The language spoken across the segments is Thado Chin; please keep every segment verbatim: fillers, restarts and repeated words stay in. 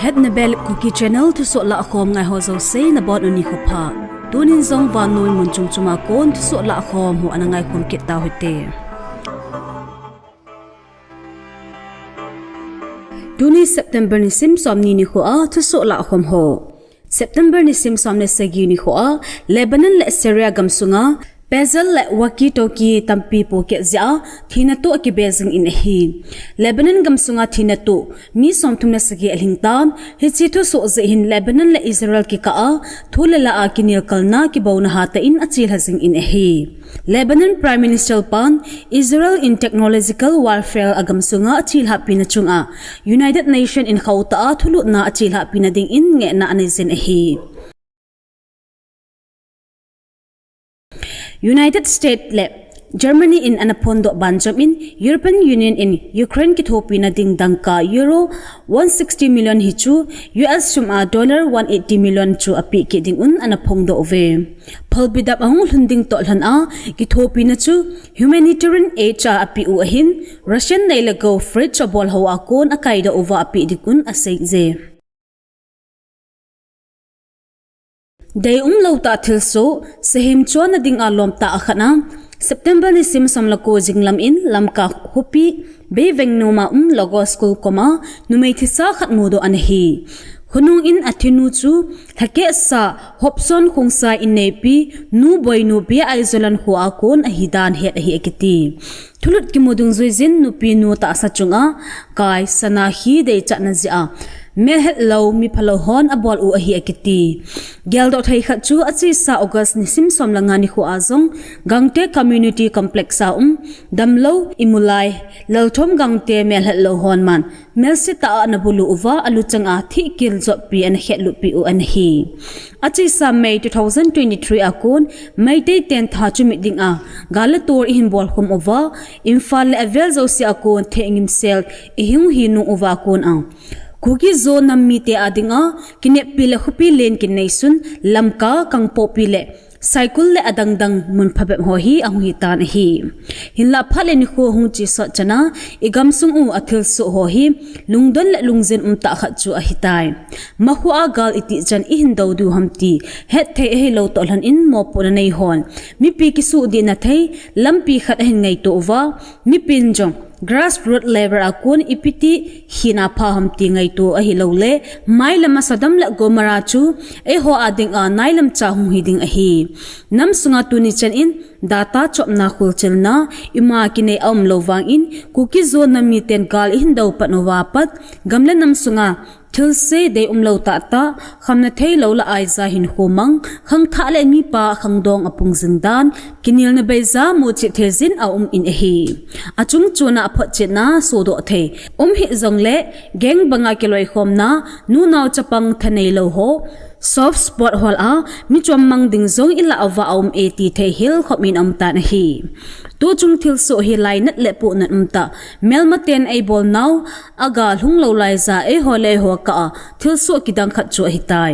At Nebel Kuki Channel thusoh lahkhom ngai ho jouse nabonun nikho pha. Tunin jong vannoi mun chom chom a kon thusoh lahkhom ho ana ngaikhom kit tau hite. Tuni September nisim somni nikho a thusoh lahkhom ho. September nisim som le sagi nikho a Lebanon le Syria gamsunga pistol le walkie-talkie tampi pohkeh jeh a thina toh akibe jing in ahi. Lebanon gamsunga thina toh mi somthum le sagi alhing tan, hiche thusoh jeh hin Lebanon le Israel kikah a thu le la a kinelkalna kibouna hatah in achelha jing in ahi. Lebanon Prime Minister pan Israel in technological warfare agamsunga achelhahpina chunga United Nation in khotah a thulutna achelhahpina dingin ngehna anei jin ahi. United States le Germany in ana phondoh banjom in European Union in Ukraine kithopina ding dangka Euro one sixty million hichu U S sum a dollar one eighty million chu apeh kit dingun ana phongdoh uve. Phalbi dap ahung lhun ding toh lhon a kithopina chu humanitarian aid a apeh u ahin, ration nei le gou fridge abol ho a kon akaidoh uva apeh dingun aseiye. Deium lou tah thilsoh, sahem chonna dinga lom tah akhat a, September nisim som le ko jinglam in Lamka khopi Beiveng nom a um Logos School koma numei thisa khat mudoh ana hi. Khonung in athinu chu lhakeh sa Hopson Khongsai inneipi nu Boinu Bia Aizawl kho a kon ahidan het ahi akiti. Thulut kimu dungjuijin nupinu tahsa chunga kai sana hi deichatna jeh a melhetlou miphalou hon abol u ahi akiti. Geldoh thei khat chu achesa August nisim som le nga nikho a jong Gangte Community Complex a um damlou imulai Lalthom Gangte melhetlou hon man melse tah a ana bulu uva aluchang a thihkil jotpi ana khetlutpi u ana hi. Achesa May two thousand twenty-three a kon Meitei ten tha chumit dinga gal le tor ihin bolkhum uva, Imphal le avel jouse a kon thengim sel ihung hi nung uva kon a Kuki Zo nam mite a dinga kineppi le khopi len kineisun Lamka, Kangpokpi le Saikul le adangdang mun phabep ho hi ahung hitan ahi. Hinlah phat le nikho hung chesot chana igamsung u athilsoh ho hi lungdon le lungjen umtah khat chu ahitai. Makhoa gal itih chan ihin dou diu ham ti hetthei ahilou toh lhon in mopohna nei hon mipi kisuhdihna thei lampi khat ahin ngaito uva, mipin jong grassroot level a kon ipi ti hina pha ham ti ngaito ahilouleh, mailam a Sodom le Gomorrah chu eiho a dinga nailam cha hung hi ding ahi. Nam sunga tuni chan in data chopna, kholchilna, ima kinei aumlou vangin Kuki Zo nam miten gal ihin dou pat uva pat gam le nam sunga thilse deium lou tahtah, khamna theilou le aija hinkho mang, khangthah le mipa khangdong apung jing dan, kinelna beija muchih theijin aum in ahi. Achung chuna aphotchetna sodoh thei um hih jongle gang banga kiloikhomna, nunao chapang thaneilou ho soft spot hol a michom mang ding jong ilah uva aum e ti theihil khop in aumtan ahi. Tuchung thilsoh hi lainat le pohnat umtah, melmaten eibolnau aga lhunglou laija eiho le eiho kah a thilsoh kidang khat chu ahitai.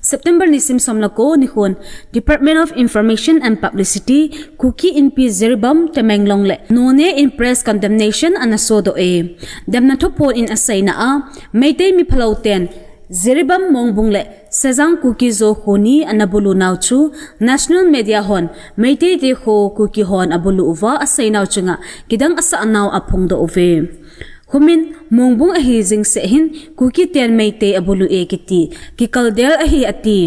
September nisim som le ko nikhon Department of Information and Publicity, Kuki Inpi Jiribam, Tamenglong le Noney in press condemnation ana sodoh e. Demna thuphon in aseina a, Meitei miphalou ten Jiribam, Mongbung le Sejang Kuki Zo kho ni ana bulu nau chu national media hon Meitei te kho Kuki hon abulu uva aseinau chunga kidang asahnau aphongdoh uve. Khumin Mongbung ahi jing seh hin Kuki ten Meitei abulu e kiti kikaldel ahi ati.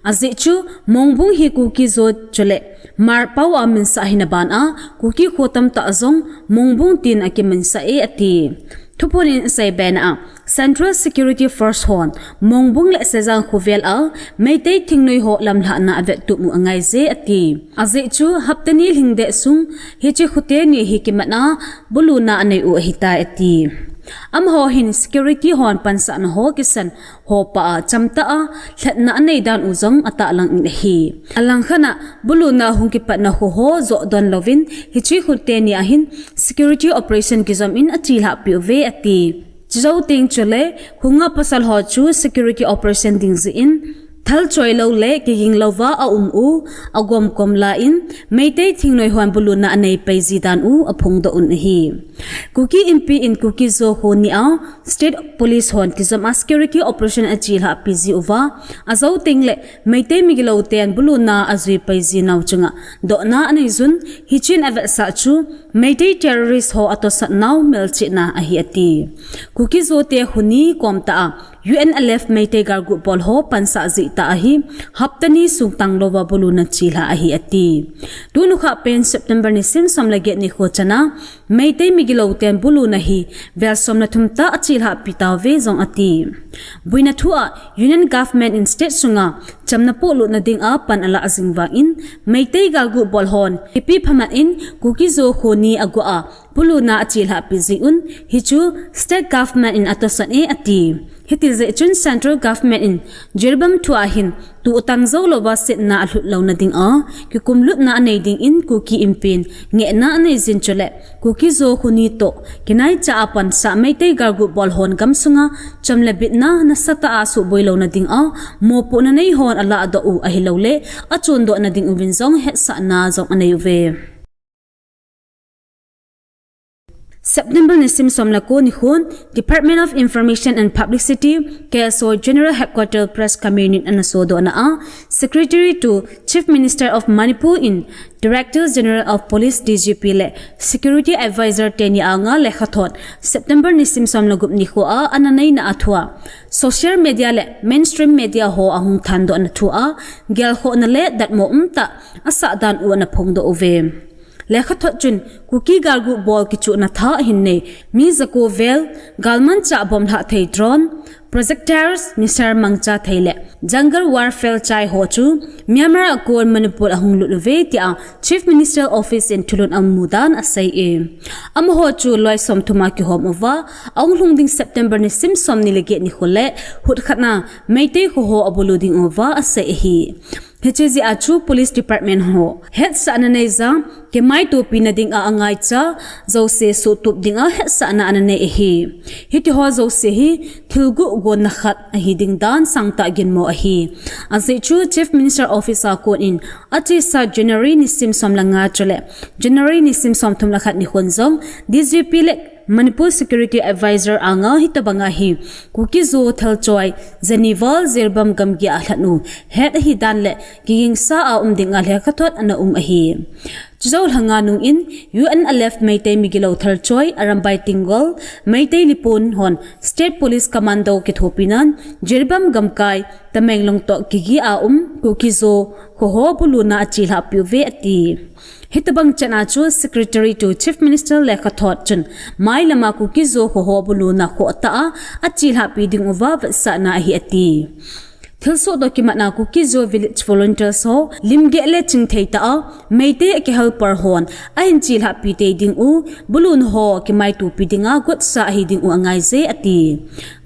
Ajeh chu Mongbung hi Kuki Zo chule Hmar pao a minsah ahina ban a Kuki kho tamtah jong Mongbung tin akiminsah e ati. Thuphon in asei bena a, Central Security Force hon Mongbung le Sejang khovel a Meitei thingnoi ho lamlhahna avettup u angaije ati. Ajeh chu hapta ni lhingdeh sung hiche khote ni hi kimat a buluna anei u ahitai ati. Amaho hin security hon pansahna ho kisan ho pa a chamtah a lhatna anei dan u jong atahlang in ahi. Alangkhat a buluna hung kipatna kho ho joh don louvin hiche khote ni a hin security operation kijom in achelhahpi uve ati. Chujou teng chule khonga pasal ho chu security operation ding jeh in Thalchoi lou le kiging louva aum u, agomkom la in, Meitei thingnoi hon buluna anei pai ji dan u aphongdoh un ahi. Kuki Inpi in Kuki Zo kho ni a State Police hon kijom a security operation achelhah pi ji uva, ajou teng le Meitei migilou ten buluna ajui pai ji nau chunga dohna anei jun, hichin avetsah chu Meitei terrorist ho atosat nau melchihna ahi ati. Kuki Zo te kho ni kom tah a U N L F Meitei galguh bol ho pansah jeh tah ahi, hapta ni sung tang louva buluna chelhah ahi ati. Tunu kha pen September nisim som le get nikho chana, Meitei migilou ten buluna hi vel som le thum tah achelhah pi tauve jong ati. Boina thu a Union Government in state sunga chamna polut na ding a pan alah jing vang in, Meitei galguh bol hon ipi phamat in Kuki Zo kho ni aguh a buluna achelhah pi ji un, hichu state government in atosat e ati. Hiti jeh chun central government in Jiribam thu a hin tu utang jou louva setna alhut louna ding a kikumlutna anei ding in Kuki Inpi in ngehna anei jin chule Kuki Zo kho ni toh kinaicha a pansah Meitei galguh bol hon gamsunga cham le bitna nasatah a suboi louna ding a mopohna nei hon alahdoh u ahilou le achondohna ding uvin jong hetsahna jong anei uve. September nisim som le ko nikhon Department of Information and Publicity, K S O General Headquarter Press Communique in ana sodohna a, Secretary to Chief Minister of Manipur in Director General of Police, D G P le Security Advisor teni anga lekhathot September nisim som le gup nikho a ana neina a thua, social media le mainstream media ho ahung thandohna thua, gelkhohna le datmo umtah asah dan u ana phongdoh uve. Lekhathot chun Kuki galguh bol kichuhna tha ahin nei mi jako vel, galmanchah bomlhah thei drone, projectiles, missile mangcha thei le jungle warfare chai ho chu Myanmar a kon Manipur ahung lut uve tia Chief Minister Office in thulhun amu dan asei e. Amaho chu loi somthum a kihom uva, ahung lhung ding September nisim somni le get nikho le hut khat na Meitei kho ho abulu ding uva asei ahi. Hiche jeh a chu Police Department ho hetsahna neija, kimaitopina dinga angaicha jouse suhtup dinga hetsahna ana nei ahi. Hitiho jouse hi thilguh gonna khat ahi ding dan sangtah ginmo ahi. Ajeh chu Chief Minister Office a kon in achesa January nisim som le nga chule January nisim somthum le khat nikhon jong D G P le Manipur Security Advisor anga hitobanga hi Kuki Zo thalchoi Zaniwal Jiribam gamgi a lhanu het ahi dan le kigingsa a um dinga lekhathot ana um ahi. Chujou lhanga nung in U N L F Meitei migilou thalchoi Arambai Tenggol Meitei Lipun hon State Police Commando kithopinan Jiribam gamkai Tamenglong toh kigi a um Kuki Zo kho ho buluna achelhah piuve ati. Hitobang chan a chu Secretary to Chief Minister lekhathot chun mailama Kuki Zo kho ho buluna khohtah a achelhah pi ding uva vetsahna ahi ati. Thilsoh toh kimatna Kuki Zo Village Volunteers ho limgeh le chingthei tah a Meitei a kihelper hon ahin chelhah pi tei ding u, bulun ho kimaitopi dinga gotsa ahi ding u angaije ati.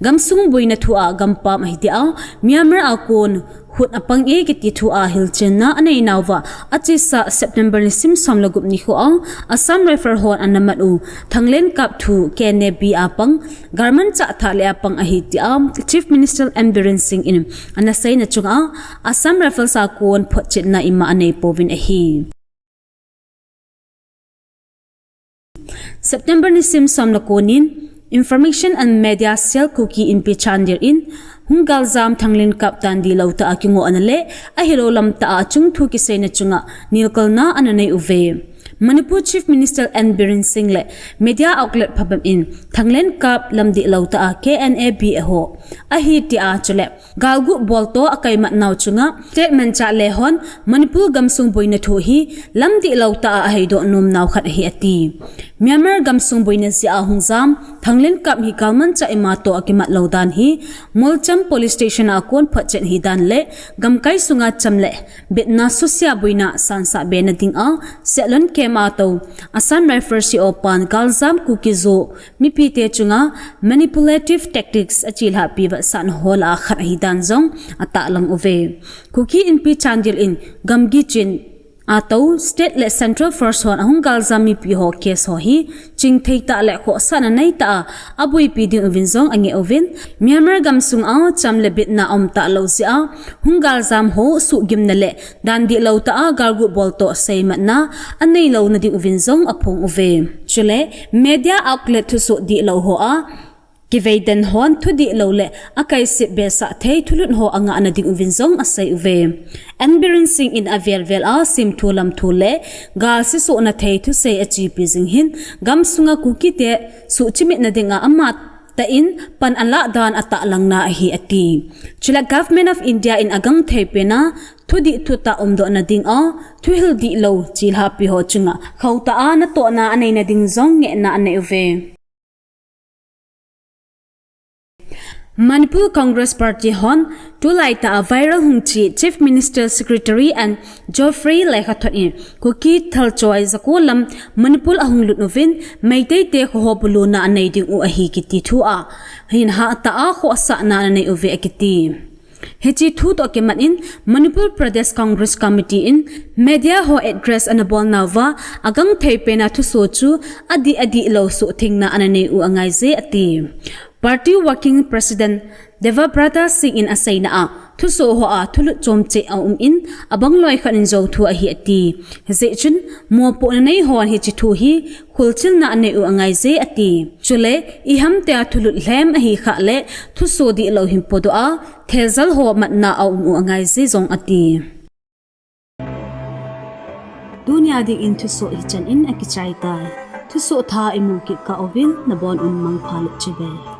Gamsung boina thu a gampam ahi tia Myanmar a kon hut apang e kiti thu a hilchenna anei nauva, achesa September nisim som le gup nikho a Assam Rifle hon ana mat u Thanglen Cup thu K N A B a pang, galmanchah thah le a pang ahi tia Chief Minister N Biren Singh in ana seina chunga Assam Rifles a kon photchetna ima anei pouvin ahi. September nisim som le ko nin Information and Media Cell Kuki Inpi Chandel in hung galjam Thanglen Cup dan dihlou tah a kingohna le ahilou lam tah a achung thu kiseina chunga nilkalna ana nei uve. Manipur Chief Minister N Biren Singh le media outlet phabep in Thanglen Cup lam dihlou tah a K N A B a ho ahi tia chule galguh bol toh akaimat nau chunga statement chah le hon Manipur gamsung boina thu hi lam dihlou tah a aheidoh nom nau khat ahi ati. Myanmar gamsung boina jeh a hung jam Thanglen Cup hi galmanchah ima toh akimat lou dan hi Molcham Police Station a kon photchet hi dan le gamkai sunga cham le betna susia boina sansah bena dinga setlon kem a tou Assam Rifles C O pan galjam Kuki Zo mipite chunga manipulative tactics achelhah pi vetsahna ho lah a khat ahi dan jong atahlang uve. Kuki Inpi Chandel in gamgi chin atou state le central force hon ahung galjam mipi ho case ho hi chingthei tah le khohsahna nei tah a abuipi ding uvin jong angeh uvin, Myanmar gamsung a cham le bitna aum talou jeh a hung galjam ho suhgimna le dan dihlou tah a galgu bol toh seimatna anei louna ding uvin jong aphong uve. Chule media outlet thusoh dihlou ho a kivei den hon thudihlou le akaisih behsah thei thulut ho angahna ding uvin jong asei uve. N Biren Singh in avel vel a simthu lamthu le gal sisohna thei thusei achepi jing hin gamsunga Kukite suhchimitna dinga amatah in pan alah dan atahlangna ahi ati. Chule Government of India in agangthei pena thudih thutah umdohna dinga thuhil dihlou chilhahpi ho chunga khohtah a natohna aneina ding jong ngehna anei uve. Manipur Congress Party hon tulaitah a viral hung chi Chief Minister Secretary and Geoffrey lekhathot in Kuki thalchoi jako lam Manipur ahung lut uvin Meitei te khoho buluna anei ding u ahi kiti thu a hin hatah a khohsahna anei uve akiti. Hiche thu toh kimat in Manipur Pradesh Congress Committee in media ho address anabolnauva agangthei pena thusoh chu adih adihlou suhthengna ananei u angaije ati. Party Working President Debabrata Singh in aseina a thusoh ho a thulut chomcheh aum in abangloi khat in jouthu ahi ati. Hijeh chun mopohna nei hon hiche thu hi kholchilna anei u angaije ati. Chule ihamtia thulut lhem ahi khah le thusoh dihlou hin podoh a thejal ho matna aum u angaije jong ati. Tunia dingin thusoh hichan in akichai tai. Thusoh thah imu kit kah uvin nabon un mangpha le chibai.